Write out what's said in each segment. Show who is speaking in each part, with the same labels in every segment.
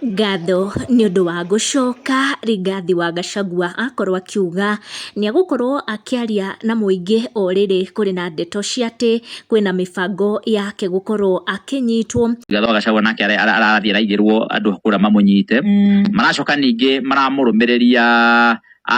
Speaker 1: Ngatho nĩ ũndũ wa gũcoka Rigathi wa Gachagua akorwo akiuga nĩ egũkorwo akĩaria na mũingĩ o rĩrĩ kũrĩ na ndeto cia atĩ kwĩna mĩbango yake gũkorwo akĩnyitwo.
Speaker 2: Rigathi wa Gachagua nake arathiĩ araigĩrwo andũ kũrĩa mamũnyite. Maracoka ningĩ maramũrũmĩrĩria,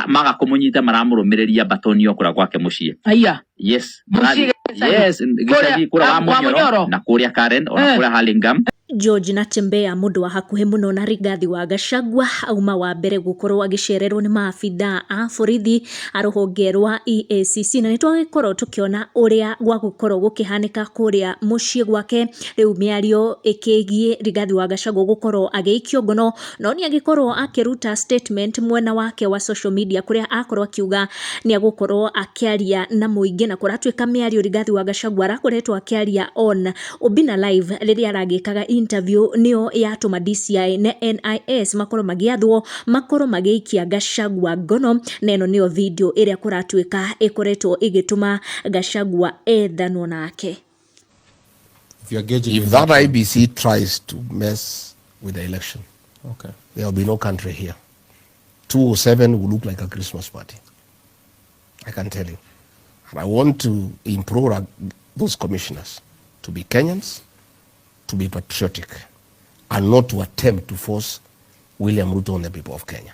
Speaker 2: maga kũmũnyita, maramũrũmĩrĩria Batonio kũrĩa gwake mũciĩ.
Speaker 3: Aya.
Speaker 2: Yes.
Speaker 3: Mũciĩ Gĩcagi?
Speaker 2: Yes, Gĩcagi kũrĩa
Speaker 3: wa
Speaker 2: wa Munyoro
Speaker 3: Munyoro.
Speaker 2: Na kũrĩa Karen ona kũrĩa Hurlingham.
Speaker 1: George Natembeya, mũndũ wa hakuhĩ mũno na Rigathi wa Gachagua, auma wa mbere gũkorwo agĩcererwo nĩ maabithaa a borithi a rũhonge rwa EACC, na nĩ twagĩkorwo tũkĩona ũrĩa gwagũkorwo gũkĩhanĩka kũrĩa mũciĩ gwake. Rĩu mĩario ĩkĩgiĩ Rigathi wa Gachagua gũkorwo agĩikio ngono, no nĩ agĩkorwo akĩruta statement mwena wake wa social media kũrĩa akorwo akiuga nĩ egũkorwo akĩaria na mũingĩ, na kũratuĩka mĩario Rigathi wa Gachagua arakoretwo akĩaria on Obina Live rĩrĩa aragĩkaga interview nĩyo yatũma DCI na NIS makorwo magĩathwo makorwo magĩikia Gachagua ngono, na ĩno nĩyo video ĩrĩa kũratuĩka ĩkoretwo ĩgĩtũma Gachagua ethanwo nake.
Speaker 4: If you're gauging
Speaker 5: If
Speaker 4: with
Speaker 5: that IEBC tries to mess with the election, there will be no country here. 207 will look like a Christmas party. I can tell you. And I want to implore those commissioners to be Kenyans, to be patriotic, and not to attempt to force William Ruto on the people of Kenya.